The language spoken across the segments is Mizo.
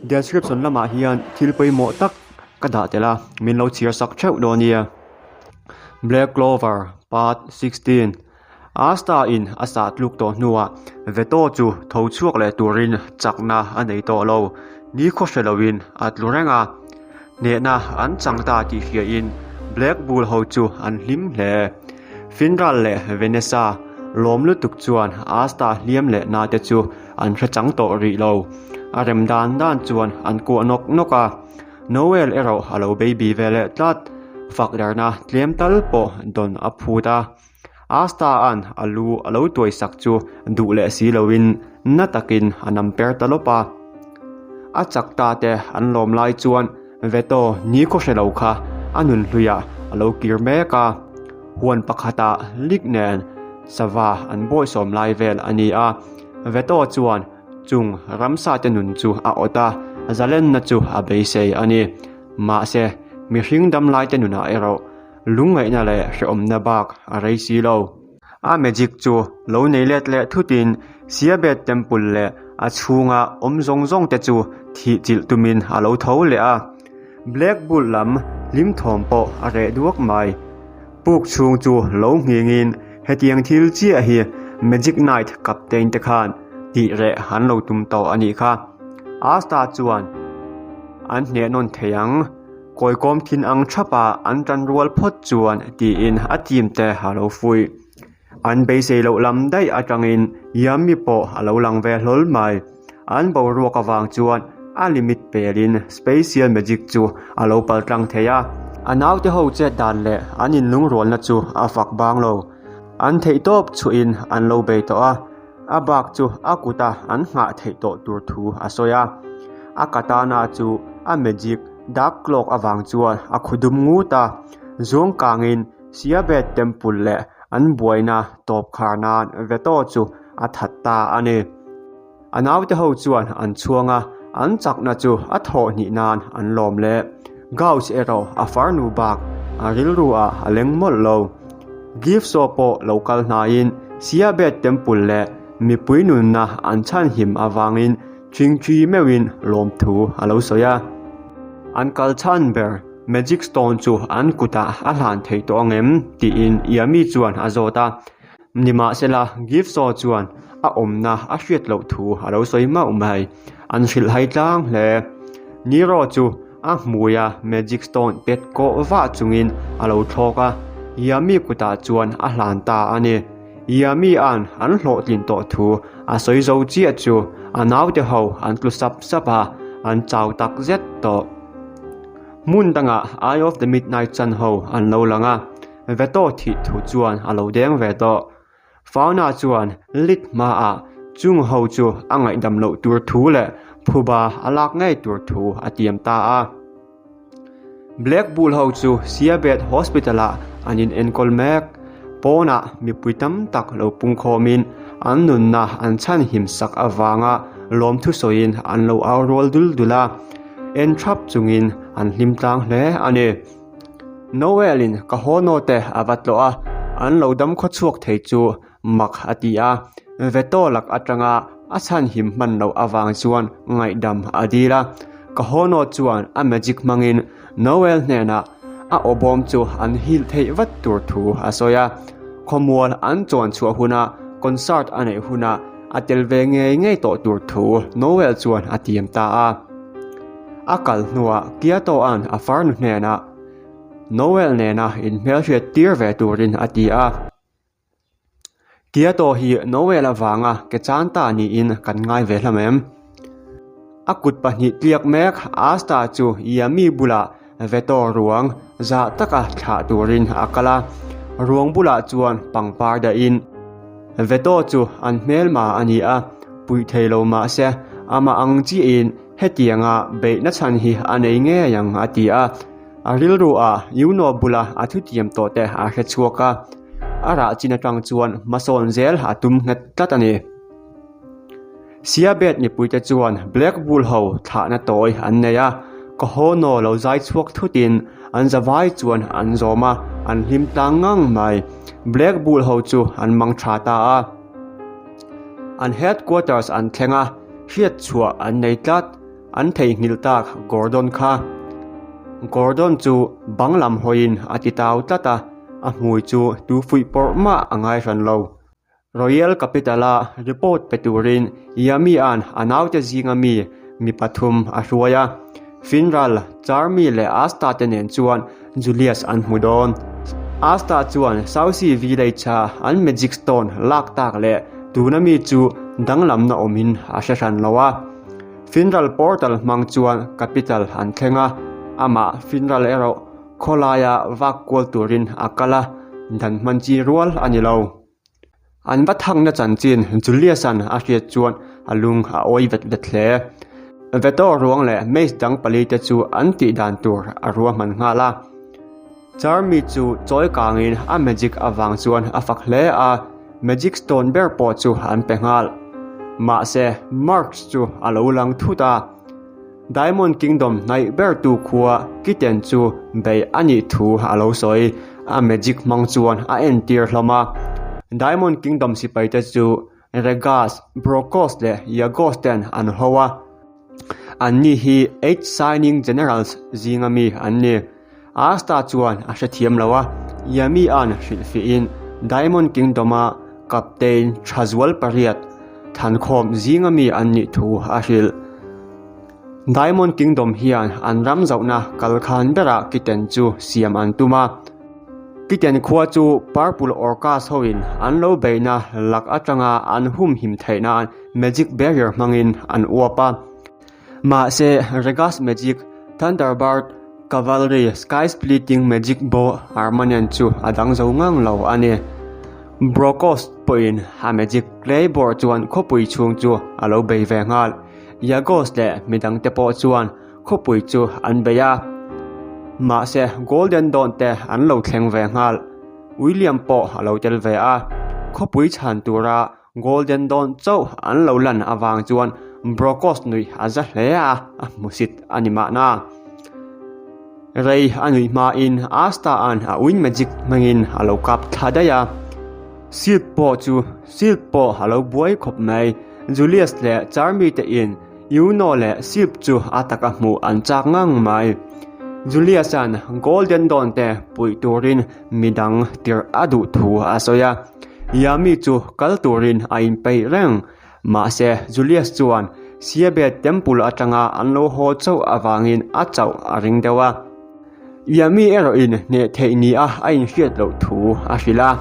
Description lamah hian thil pawimawh tak ka dah tel a, min lo chhiar sak theuh dawn nia. Black Clover Part 16 Asta in a sah tluk tawh hnuah Veto chu tho chhuak leh turin chakna a nei tawh lo. Nikhaw hre loin a tlu reng a, hnehna an chang ta tih hriain Black Bull ho chu an hlim hle. Finral leh Vanessa lawm lutuk chuan Asta hliam leh na te chu an hre chang tawh rih lo. A rem dan dan chuan an kuah nawk nawk a. Noel erawh a lo baby ve leh tlat. Fak derna tlem tal pawh dawn a phut a. Asta-a'n a lu a lo tuai sak chu duh leh si loin na takin a nam per ta lawp a. A chak ta te an lawm lai chuan Veto ni khaw hre lo kha a nun hluiah a lo kir mek a. Huan pakhatah lik nen sava an bawisawm lai vel a ni a. Veto chuan chung ramsa te nun chu a awt a, zalenna chu a beisei a ni. Mahse, mihring damlai te nunah erawh Lungngaihna leh hrehawmna bak a rei si lo. A magic chu lo nei let leh thutin Siabet Temple leh a chhunga awm zawng zawng te chu thih chilh tumin a lo tho leh a. Black Bull lam hlim thawm pawh a reh duak mai. Puk chhung chu lo nghingin hetiang thil chiah hi Magic Knight Captain te khan tih reh an lo tum tawh a nih kha. Asta chuan an hneh nawn thei ang. Kawikawm thin ang thapa an tan rual phawt chuan tiin a team te a lo fuih. An beisei loh lam daih atangin Yami pawh a lo lang ve hlawl mai. An boruak avang chuan a limit pelin Special Magic chu a lo pal tlang thei a. A naute ho chet dan leh an inlungrualna chu a fak bang lo. An theihtawp chhuahin an lo bei tawh a. A bak chu a kuta an nghah theih tawh tur thu a sawi a. A katana chu a magic dark cloak avang chuan a khu dum ngut a. Zuang kangin Siabet Temple leh an buaina tawp khar nan Veto chu a that ta a ni. A naute ho chuan an chhuang a, an chakna chu a thawh hnih nan an lawm leh. Gauss erawh a farnu bak a rilru ah a leng mawlh lo. Gifso pawh lo kal hnaiin Siabet Temple leh mipui nunna an chhanhim avangin ṭhingṭhi meuhin lawmthu a lo sawi a. An kal chhan ber Magic Stone chu an kutah a hlan thei tawh ang em? tiin Yami chuan a zawt a. Nimahsela, Gifso chuan a awmna a hriat loh thu a lo sawi mauh mai. An hrilhhai tlang hle. Nero chu a hmuia Magic Stone pet kawh vah chungin a lo thlawk a, Yami kutah chuan a hlan ta a ni. Yami-a'n an hlawhtlin tawh thu a sawi zo chiah chu a naute ho an tlu sap sap a, an chau tak zet tawh. Hmun dangah Eye of the Midnight Sun ho an lo lang a. Veto thih thu chuan a lo deng ve tawh. Fauna chuan lit hmaah chung ho chu a ngaihdam loh tur thu leh phuba a lak ngei tur thu a tiam ta a. Black Bull ho chu Siabet Hospital-ah an inenkawl mek. Pawnah mipui tam tak lo pungkhawmin an nunna an chhanhim sak avanga lawmthu sawiin an lo au rual dul dul a, en thap chungin an hlim tlang hle a ni. Noel-in ka haw naute a va tlawh a, an lo dam khaw chhuak thei chu mak a ti a. Veto lak atanga a chhanhim hman loh avang chuan ngaihdam a dil a. Ka haw naw chuan a magic hmangin Noel hnenah a awbawm chu an hil theih vat tur thu a sawi a. Khawmual an chuan chhuah huna concert a neih hunah a tel ve ngei ngei tawh tur thu Noel chuan a tiam ta a. A kal hnuah Kiatoa'n a farnu hnenah Noel nena inhmelhriat tir ve turin a ti a. Kiato hi Noel avanga ke chan ta niin kan ngai ve hlawm em? A kut pahnih tliak mek Asta chu Yami bulah Veto ruang zah taka thlah turin a kal a, ruang bulah chuan pangpar dahin Veto chu an hmelma a ni a, puih thei lo mah se amah ang chiahin Hetianga beihna chhan hi a nei ngei ang a ti a, a rilru ah Yuno bula a thutiam tawh te a hre chhuak a, a rah chin atang chuan hmasawn zel a tum nghet tlat a ni. Siabet mipuite chuan Black Bull ho thlahna tawi an nei a, Kahono lo zai chhuak thutin an zavai chuan an zawm a, an hlim tlang ngang mai. Black Bull ho chu an mang tha ta a. An headquarters an thleng a, hriat chhuah an nei tlat. An theihnghilh tak Gordon kha. Gordon chu bang lam hawiin a ti tau tlat a, a hmui chu tu fuih pawrh mah a ngai hran lo. Royal Capital-a report pe turin Yami-a'n a naute zinga mi mi pathum a hruai a. Finral, Charmi leh Asta te nen chuan Julius an hmu dawn. Asta chuan Sausi Village-a an Magic Stone lak tak leh tuna mi chu danglamna awmin a hre hran lo a. Finral Portal hmang chuan Capital an thleng a, amah Finral erawh khawlaia vak kual turin a kal a, dan hman chi rual a ni lo. An va thakna chanchin Julius-a'n a hriat chuan a lung a awi vet vet hle. Veto ruang leh mace dang palite chu an tih dan tur a ruahman nghal a. Charmy chu chawi kangin a magic avang chuan a fak hle a, magic stone ber pawh chu an pe nghal. Mahse, Marks chu a lo lang thut a. Diamond Kingdom hnaih bertu khua Kitten chu beih a nih thu a lo sawi. A magic hmang chuan a entir hlawm a. Diamond Kingdom sipaite chu Regas, Brokos leh Yagos ten an ho a. Anni hi Eight Shining Generals zinga mi an ni. Asta chuan a hrethiam lo a, Yami-a'n hrilhfiahin Diamond Kingdom-a Captain Thazual pariat thankhawm zinga mi an nih thu a hrilh. Diamond Kingdom hian an ram zauhna kalkhan berah kitten chu siam an tum a. Kitten khua chu Purple Orcas hoin an lo beihna lak atanga an humhim theih nan Magic Barrier hmangin an uap a. Mahse, Regas Magic, Thunderbird, Cavalry, Sky Splitting Magic Bow Armanen chu a dang zo ngang lo a ni. Brokos pawhin a Magic Claybore chuan khawpui chhung chu a lo bei ve nghal. Yagos leh midangte pawh chuan khawpui chu an bei a. Mahse, Golden Dawn te an lo thleng ve nghal. William pawh a lo tel ve a. Khawpui chhan tura Golden Dawn chauh an lo lan avang chuan Brokos nuih a za hle a, a hmusit a ni mahna. Rei a nuih hmain Asta-a'n a uin magic hmangin a lo kap thla daih a. Silk pawh chu Silk pawh a lo buai khawp mai. Julius leh Charmy te in Yuno leh Silk chu a taka hmuh an chak ngang mai. Julius-a'n Golden Dawn te puih turin midang tirh a duh thu a sawi a. Yami chu kal turin a inpeih reng. Mahse, Julius chuan Siabet Temple atanga an lo haw chauh avangin a chauh a ring deuh a. Yami erawhin hneh theih nia a inhriat loh thu a hrilh a.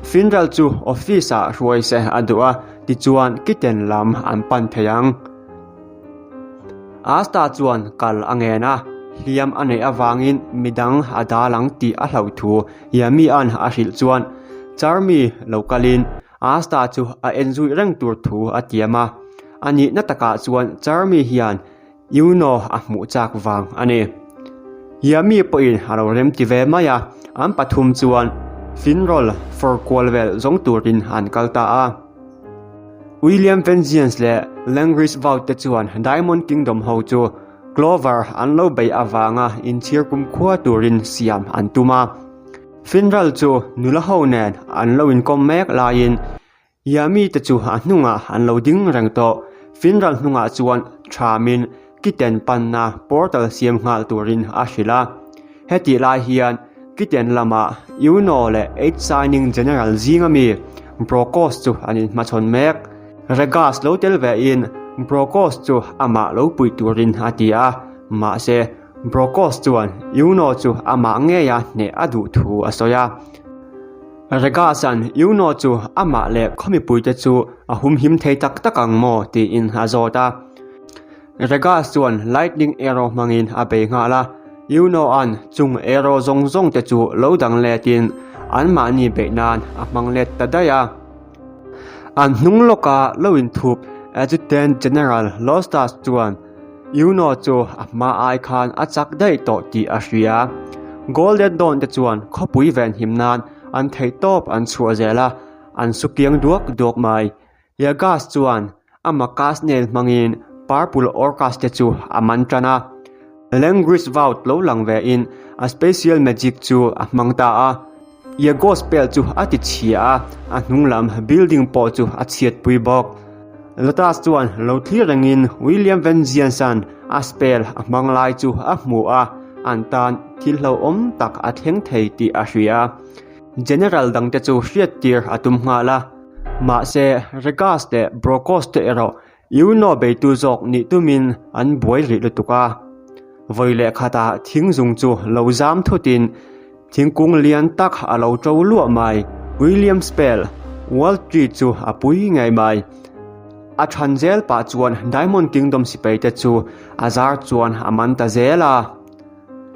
Finral chu office-ah hruai se a duh a, tichuan kitten lam an pan thei ang. Asta chuan kal a ngen a, hliam a neih avangin midang a dal ang tih a hlauh thu Yami-a'n a hrilh chuan Charmy lo kalin Asta chu a en zui reng tur thu a tiam a. A nihna takah chuan Charmy hian Yuno a hmuh chak vang a ni. Yami pawhin a lo remti ve mai a, an pathum chuan Finroll fawr kual vel zawng turin an kal ta a. William Vengeance leh Langris Vault te chuan Diamond Kingdom ho chu Clover an lo beih avanga inchhir kumkhua turin siam an tum a. Finral chu nula ho nen an lo inkawm mek laiin Yami te chu a hnungah an lo ding reng tawh. Finral hnungah chuan thamin Kitten panna portal siam nghal turin a hrilh a. Hetih lai hian Kitten lamah Yuno leh Eight Shining General zinga mi Brokos chu an inhmachhawn mek. Regas lo tel vein Brokos chu amah lo pui turin a ti a, mahse Brokos chuan Yuno chu amah ngeia hneh a duh thu a sawi a. Regas-a'n Yuno chu amah leh khaw mipuite chu a humhim thei tak tak ang maw tiin a zawt a. Regas chuan lightning arrow hmangin a bei nghal a, Yuno-a'n chung arrow zawng zawng te chu lo dang letin anmahni beih nan a hmang let ta daih a. An hnung lawka lo inthup Adjutant General Lostas chuan Yuno chu a hma ai khan a chak daih tawh tih a hria. Golden Dawn te chuan khawpui venhim nan an theihtawp an chhuah zel a, an su kiang duak duak mai. Yagas chuan a makas nel hmangin Purple Orcas te chu a man tan a. Langris Vault lo lang ve in a special magic chu a hmang ta a. Yagos pel chu a ti chhia a, a hnung lam building pawh chu a chhiat pui bawk. Lotus chuan lo thlir rengin William Vengeance-a'n a spell a hmang lai chu a hmu a, an tan thil hlauhawm tak a thleng thei tih a hria. General dangte chu hriattir a tum nghal a, mahse Regas leh Brokos te erawh Iuno beitu zawk nih tumin an buai rih lutuk a. Vawi leh khatah thing zung chu lo zam thutin thingkung lian tak a lo ṭo luah mai. William Spell, World Tree chu a pui ngei mai. A ṭhan zel pah chuan Diamond Kingdom sipai te chu a zar chuan a man ta zel a.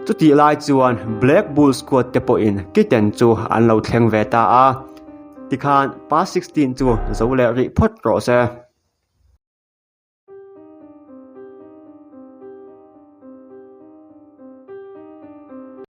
Chutih lai chuan Black Bull Squad te pawhin Kitten chu an lo thleng ve ta a. Tikhan Part 16 chu zo leh rih phawt rawh se.